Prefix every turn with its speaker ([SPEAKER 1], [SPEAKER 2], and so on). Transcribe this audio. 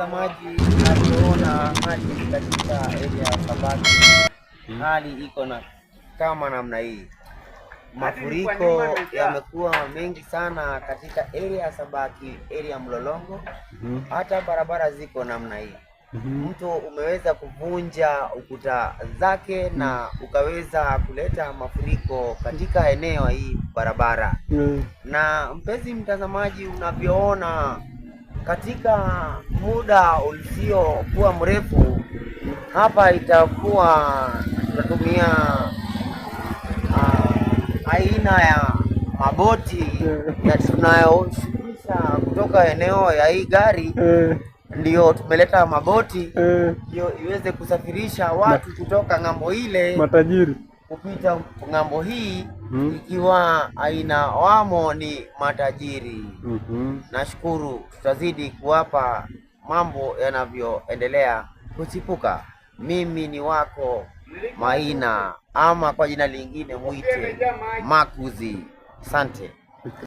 [SPEAKER 1] mtazamaji, unavyoona hali katika area ya Sabaki, hali iko na kama namna hii. Mafuriko yamekuwa mengi sana katika area ya Sabaki, area ya Mlolongo, hata barabara ziko namna hii. Mto umeweza kuvunja ukuta zake na ukaweza kuleta mafuriko katika eneo hii barabara. Na mpenzi mtazamaji, unavyoona katika muda usiokuwa mrefu hapa itakuwa tutatumia aina ya maboti na tunayoshukisha kutoka eneo ya hii gari, ndio tumeleta maboti ndio iweze kusafirisha watu kutoka ng'ambo ile
[SPEAKER 2] matajiri
[SPEAKER 1] kupita ng'ambo hii ikiwa aina wamo ni matajiri. Nashukuru, tutazidi kuwapa mambo yanavyoendelea kuchipuka. Mimi ni wako Maina, ama kwa jina lingine mwite Makuzi. Asante.